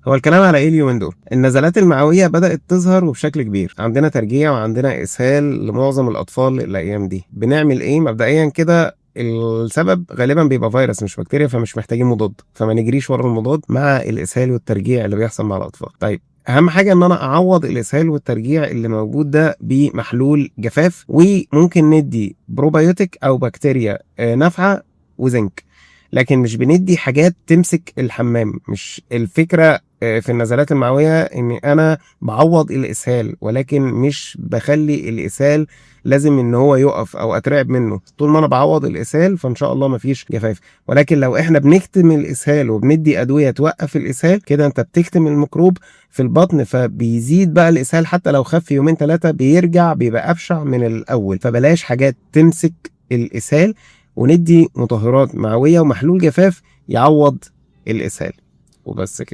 هو الكلام على ايه اليومين دول؟ النزلات المعويه بدات تظهر وبشكل كبير، عندنا ترجيع وعندنا اسهال لمعظم الاطفال الايام دي. بنعمل ايه مبدئيا كده؟ السبب غالبا بيبقى فيروس مش بكتيريا، فمش محتاجين مضاد، فما نجريش ورا المضاد مع الاسهال والترجيع اللي بيحصل مع الاطفال. طيب اهم حاجة ان انا اعوض الاسهال والترجيع اللي موجود ده بمحلول جفاف، وممكن ندي بروبايوتيك او بكتيريا نافعة وزنك، لكن مش بندي حاجات تمسك الحمام. مش الفكرة في النزلات المعويه ان انا بعوض الاسهال، ولكن مش بخلي الاسهال لازم ان هو يقف او اترعب منه. طول ما انا بعوض الاسهال فان شاء الله مفيش جفاف. ولكن لو احنا بنكتم الاسهال وبندي ادوية توقف الاسهال، كده انت بتكتم الميكروب في البطن، فبيزيد بقى الاسهال، حتى لو خف يومين 3 بيرجع بيبقى ابشع من الاول. فبلاش حاجات تمسك الاسهال، وندي مطهرات معويه ومحلول جفاف يعوض الاسهال، وبس كده.